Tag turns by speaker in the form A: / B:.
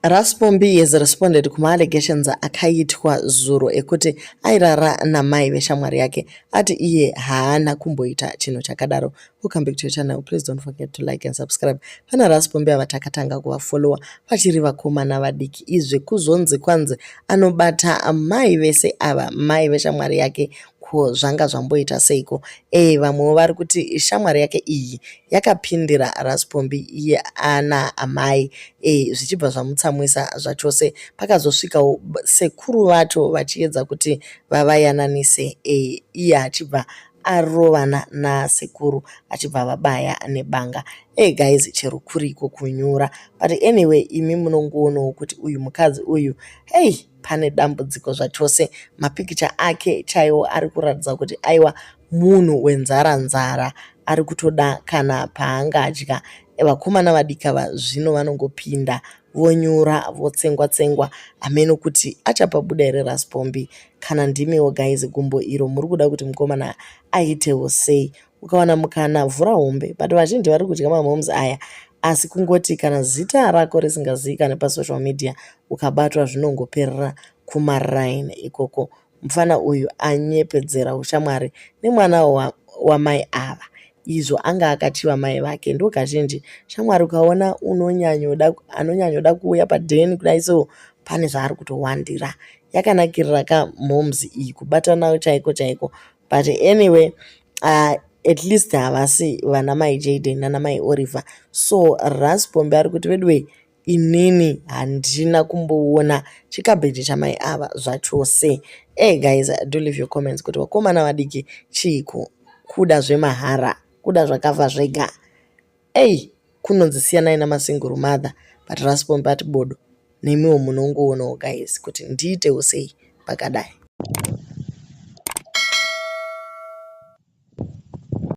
A: Ras Pombi has responded kuma-allegations akaitwa zuro ekuti airara namai veshamwari yake. Ati iye haana kumboita chinhu chakadaro. Welcome back to your channel. Please don't forget to like and subscribe. Pana Ras Pombi ava takatanga kuvafollowa vachiri vakomana vadiki. Izvi kuzonzi kwanzi anobata mai vese ava, mai veshamwari yake, ko zvanga zvamboita seiko? Vamwewo vari kuti shamwari yake iyi yakapindira Ras Pombi iye ana amai, zvichibva zvamutsamwisa zvachose. Pakazosvikawo sekuru vacho vachiedza kuti vavayananise, iye achibva arovana nasekuru achibva vabaya nebanga. Hey guys, chero kuriko kunyura, but anyway, imi munongoonawo kuti uyu mukadzi uyu, hey, pane dambudziko zvachose. Mapikicha ake chaiwo ari kuratidza kuti aiwa, munhu wenzara nzara, ari kutoda kana paangadya. Vakomana vadiki ava zvino vanongopinda vonyura, votsengwa tsengwa. Hameno kuti achapabuda here Ras Pombi. Kana ndimiwo guys, gumbo iro muri kuda kuti mukomana aitewo sei? Ukawana mukana, vhura hombe. But vazhinji vari kudya mamoms aya, asi kungoti kana zita rako risingazivikanwi pasocial media, ukabatwa zvinongoperera kumaraini ikoko. Mufana uyu anyepedzera ushamwari nemwana wamai ava, izvo anga akachiva mai vake. Ndo kazhinji shamwari ukaona anonyanyoda kuuya padheni kudai, so pane zvaari kutowandira. Yakanakirira kamoms iyi kubatana chaiko chaiko. But anyway, at least havasi vana mai Jaden nana mai Oliver. So Ras Pombi ari kuti, "Veduwe, inini handina kumboona chikabheji chamai ava zvachose." Hey guys, do leave your comments kuti vakomana vadiki chiiko kuda zvemahara, kuda zvakafa zvega? Ei, kunonzi siyanai namasingle mother, but Ras Pombi ati bodo. Nemiwo munongoonawo guys kuti ndiitewo sei pakadai.